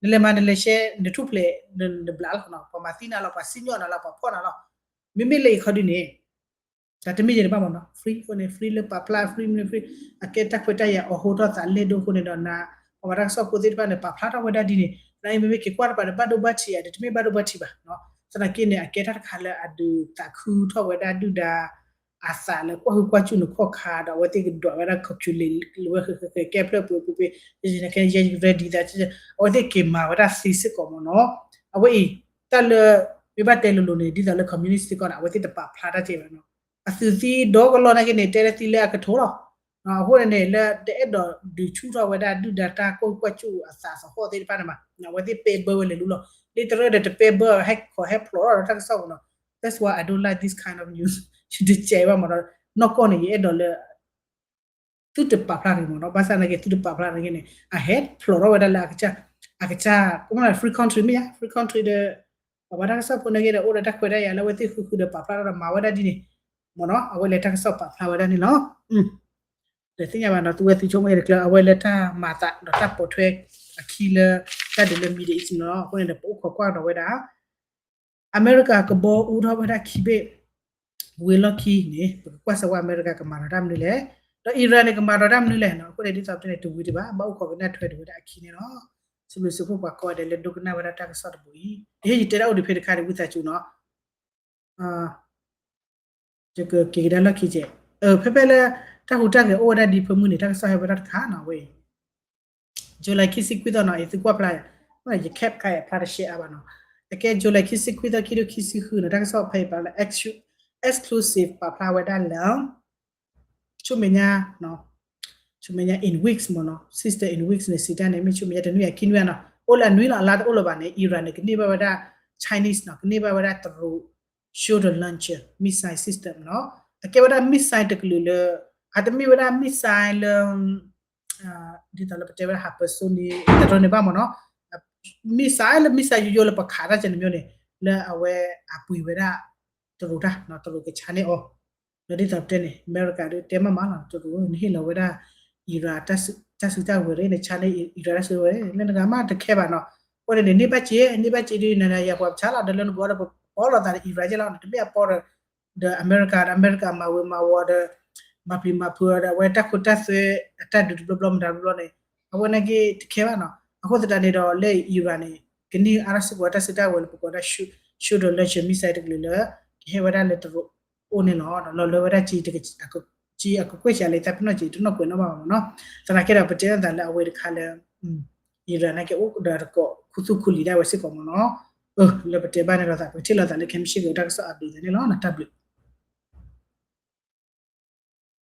နလဲၤမၤနလဲၤ share နထူၣ်ဖျဲး နဘျးလီၤနီၤ, ပှၤမၤသံနၤလီၤ ပှၤစံၣ်ညီၣ်နၤလီၤ ပှၤဖီၣ်နၤလီၤ, မ့မ့ၢ်လၢအံၤခီဒုန့ၣ် တၢ်တမ့ၢ်ယဲၢ်တဘၣ်မ့ၢ်နီၤ, free အဃိန့ၣ် free လၢပာ်ဖျါ free မ့ၢ် free အကဲတၢ်ခွဲးတၢ်ယာ်အီၤဟိထီၣ်သးလဲၢ်ဒိၣ်အဃိန့ၣ်ဒီးနၤ, ပှၤမၤတၢ်ကစီၣ်ဖိသ့ၣ်တဖၣ်န့ၣ် ပာ်ဖျါထီၣ်ဝဲဒၣ်ဒ်န့ၣ်, နအံၤမ့မ့ၢ်က့ၤကွၢ်တပၤဒီး ဘၣ်ဒိဘၣ်ထံးဧါ ဒီးတမ့ၢ်ဘၣ်ဒိဘၣ်ထံးဘၣ်နီၤ, သနာ်က့န့ၣ် အကဲတၢ်တခါလၢအဒုးသးခုထီၣ်ဝဲဒၣ်ဒုၣ်ဒါ အသးလၢကွၢ်ဟုၣ်ကွၢ်စူၣ်နခီၣ်ခါဒီး အဝဲသ့ၣ်ကဒွးဝဲဒၣ် calculate လၢဝဲဃဲဃဲကဲဖျၢၣ်ပှဲၤပှဲၤပှဲၤ ready သး အဝဲသ့ၣ်က့ၤမၤဝဲဒၣ်သ့စ့ၢ်ကီးမ့ၢ်နီၤ, အဝဲအံၤ တၢ်လၢ မ့ၢ်ဘၣ်တဲလိၤလိၤန့ၣ် ဒ်သိးလၢ communist သ့ၣ်ကီးန့ၣ် အဝဲသ့ၣ်တပာ်ဖျါတၢ်ကဲဘၣ်နီၤ, အသုးသံဒီကလီၢ်နာ်က့န့ၣ် တဲလၢသံလၢအကထိလီၤ, အဃိန့ၣ်န့ၣ် လၢတအဲၣ်ဒိးဒုးဆူၣ်ထီၣ်ဝဲဒၣ်ဒုၣ်ဒါတၢ်ကွၢ်ဟုၣ်ကွၢ်စူၣ်အသးသဟီၣ်သ့ၣ်တဖၣ်န့ၣ်မး အဝဲသ့ၣ်ပဲဘၢဝဲလဲၤလူလီၤ, လၢတရၢဒီးတပဲဘၢ ဟဲခိးဟဲဖျိးထီၣ်ဒီးတၢ်ကစီၣ်မ့ၢ်နီၤ, that's why I don't like this kind of news ယတကဲဘၣ်မ့ၢ်နီၤ, နီၢ်ကီၢ်န့ၣ် ယအဲၣ်ဒိးလၢ သုတပာ်ဖျါတဂ့ၤမ့ၢ်နီၤ, ဘၣ်ဆၣ်သနာ်က့ သုတပာ်ဖျါတဂ့ၤန့ၣ် အဟဲဖျိးထီၣ်ဝဲဒၣ်လၢအကစၢ်, အကစၢ် ကမ့ၢ် free country မ့ၢ်ဧါ, free country ဒီး ပှၤဘၣ်တၢ်ကစီၣ်ဖိနာ်က့ဒီး အိၣ်ဒီးတၢ်ခွဲးတၢ်ယာ်လၢအဝဲသ့ၣ်ဃုဃုဒီးပာ်ဖျါထီၣ်ဒီးမၤဝဲဒၣ်ဒ်န့ၣ်, မ့ၢ်နီၤ, အဝဲလဲၤတၢ်ကစီၣ်ပာ်ဖျါဝဲဒၣ်န့ၣ်လီၤ. ဒီးသ့ၣ်ညါဘၣ်နီၤ သုဝဲသုဆိကမိၣ်တကျၢၤ အဝဲလၢတၢ်မၤသးဒီးတၢ်ပိာ်ထွဲအခံလၢ တၢ်ဒုးလၢ Middle East န့ၣ်လီၤ. အဃိန့ၣ်ဒီး ပအိၣ်ခိးကွၢ်ဒီးဝဲဒၣ် အမဲရကၤကဘီအူထီၣ်ဝဲဒၣ်ခံဘ့ၣ်, ဝံၤလီၢ်ခံန့ၣ် ပကကွၢ်စၢၤဝဲအမဲရကၤကမၤဒီးတၢ်မနုၤလဲၣ်, ဒီး Iran န့ၣ် ကမၤဒီးတၢ်မနုၤလဲၣ်နီၤ. အဃိန့ၣ် ဒ်သိးပတဲန့ၣ် တဝံၤဒံးဘၣ် ဘၣ်အိၣ်ခိးကနၣ်ထွဲဒံးဝဲဒၣ်အခံန့ၣ်လီၤ. စံးဘျုးစံးဖှိၣ်ပှၤကိးဂၤဒဲးလၢဒိကနၣ်ဝဲဒၣ်တၢ်ကစီၣ်တဘိအံၤ, ယဟ့ၣ်ယတဲတၢ်အိၣ်ဒံးဖဲတခါဒီး ဝံသးစူၤနီၤ ယကက့ၤကဒါလီၢ်ခံကဲး, ဖဲဖဲလၢ တၢ်ဟူးတၢ်ဂဲၤအိၣ်ဝဲဒၣ်ဒ်ဖၢမုၢ်န့ၣ် တၢ်ကစီၣ်ဟဲဝဲဒၣ်တခါနီၤ အဝဲအံၤ July ခံဆံခွံသီနီၤ အံၤသုကွၢ်ဖျါ, ယ cap ခါအံၤဖျါတရှဲအါဘၣ်နီၤ, အကဲ July ခံဆံခွံသီ ခံကထိခံဆံဃုနီၤ တၢ်ကစီၣ်ဖဲအံၤပာ်လၢ exclusive ပာ်ဖျါဝဲဒၣ်လၢ ဆူမဲာ်ညါ ဆူမဲာ်ညါ in weeks မ့ၢ်နီၤ sister in weeks န့ၣ် စံးတၢ်န့ၣ် မ့ၢ်ဆူမဲာ်ညါတနွံအခံနွံနီၤ အိၣ်လၢအနွံလီၤ အလါတအိၣ်လၢၤဘၣ်န့ၣ် Iran န့ၣ် ကန့ၢ်ဘၣ်ဝဲဒၣ် Chinese နီၤ ကန့ၢ်ဘၣ်ဝဲဒၣ်တရူး Shield Launcher missile system နီၤ အကဲဝဲဒၣ် missile တကလုာ်လၢ အတမ့ၢ်ဝဲဒၣ် missile လၢ ဒ်သိးလၢပတဲဝဲဒၣ် hypersonic တရူးန့ၣ်ဘၣ်မ့ၢ်နီၤ missile လၢ missile ယိယိလၢပခးတၢ်ကဲန့ၣ်မ့ၢ်န့ၣ် လၢအဝဲအပှ့ၤဝဲဒၣ် တရူးတၢ် တရူးကဆါန့ၢ်အီၤ လၢဒ်သိးပတဲန့ၣ် အမဲရကၤဒုးတဲမးမးလီၤ တရူးန့ၣ်ဟ့ၣ်လီၤဝဲဒၣ် Iran တၢ်စုတၢ်ဝဲၤရ့ၣ်န့ၣ် ဆါန့ၢ် Iran တၢ်စုဝဲၤရ့ၣ် လၢနဂၤမးတခဲဘၣ်နီၤ အဃိန့ၣ်န့ၣ် န့ၢ်ဘၣ်စ့ န့ၢ်ဘၣ်စ့ဒုးနၤနၤယၤပှၤပဆါလီၤ ဒီးလၢနဂီၢ်ဒီးပပီလိာ်သးဒီး Iran ကဲလီၤ တမ့ၢ်အပီဒီး ဒီးအမဲရကၤဒီး အမဲရကၤမၤဝဲမၤဝီၤဒီး မၤပျံၤမၤဖုးဒီး အဝဲတၢ်ခိတၢ်သွဲအတၢ်ဒုးတဘျီဘျီမတၤဘျီဘျီန့ၣ် အဝဲန့ၣ်က့တခဲဘၣ်နီၤ အဃိသတးန့ၣ်ဒီးလၢ Iran န့ၣ် ကန့ၢ်အါထီၣ်စ့ၢ်ကီးတၢ်စုတၢ်ဝဲၤလၢပကိးဒၣ် Shield Launcher missile တကလုာ်လၢ ကဟဲဝဲဒၣ်လၢတရူးအိၣ်န့ၣ်လီၤ လီၤလၢဝဲဒၣ်က့ က့အကကွဲၢ်စးလၢသးပ့ၤနီၣ်က့ တနီၣ်ကွဲးနီၣ်ဘၣ်မ့ၢ်နီၤ သနာ်က့ဒီးပတဲလိာ်သးလၢအဝဲတခါလၢ Iran န့ၣ်က့အိၣ်ဒီးတကိးခူသူၣ်ခူလံာ်ဒၣ်ဝဲစ့ၢ်ကီးမ့ၢ်နီၤ လၢပတဲဘၣ်န့ၣ်လိာ်သး ပကထံၣ်လိာ်သးလၢခဲမုၢ်ဆ့ၣ်ကီးတၢ်ကစီၣ် update သးန့ၣ်လီၤ တၢ်ဘျုး